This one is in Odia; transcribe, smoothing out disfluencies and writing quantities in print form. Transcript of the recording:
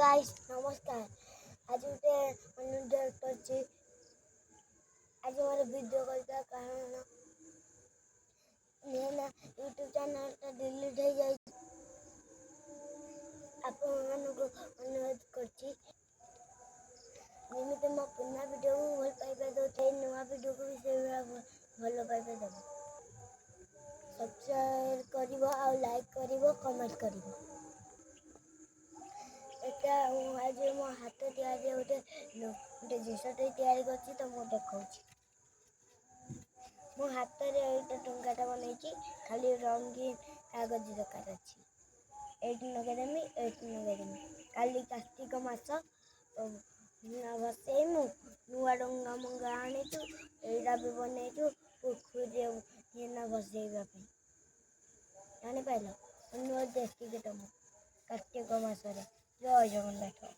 ଗାଇସ୍, ନମସ୍କାର। ଆଜି ଗୋଟେ ଅନୁରୋଧ କରିଛି। ଆଜି ମୋର ଭିଡ଼ିଓ କରିବା କାରଣ ନା, ୟୁଟ୍ୟୁବ୍ ଚ୍ୟାନେଲ୍ଟା ଡିଲିଟ୍ ହେଇଯାଇଛି। ଆପଣମାନଙ୍କୁ ଅନୁରୋଧ କରୁଛି, ଯେମିତି ମୋ ପୁରୁଣା ଭିଡ଼ିଓକୁ ଭଲ ପାଇବା ଦେଉଥାଏ, ନୂଆ ଭିଡ଼ିଓକୁ ବି ସେଇଭଳିଆ ଭଲ ପାଇବା ଦେବ। ସବସ୍କ୍ରାଇବ୍ କରିବ ଆଉ ଲାଇକ୍ କରିବ, କମେଣ୍ଟ କରିବ। ଏଟା ମୁଁ ଆଜି ମୋ ହାତ ତିଆରି ଗୋଟେ ଜିନିଷଟେ ତିଆରି କରିଛି ତ, ମୁଁ ଦେଖାଉଛି। ମୋ ହାତରେ ଏଇଟା ଡଙ୍ଗାଟା ବନେଇଛି। ଖାଲି ରଙ୍ଗୀନ କାଗଜ ଦରକାର ଅଛି। ଏଇଠି ଲଗେଇଦେମି, ଏଇଠି ଲଗେଇଦେମି। କାଲି କାର୍ତ୍ତିକ ମାସ ଭସେଇମୁ। ନୂଆ ଡଙ୍ଗା ମଙ୍ଗା ଆଣିଛୁ, ଏଇଟା ବି ବନେଇଛୁ ପୋଖରୀରେ ଭସେଇବା ପାଇଁ। ଜାଣିପାରିଲ? ଅନୁରୋଧ ଏତିକି ତମ କାର୍ତ୍ତିକ ମାସରେ। ଜୟ ଜଗନ୍ନାଥ।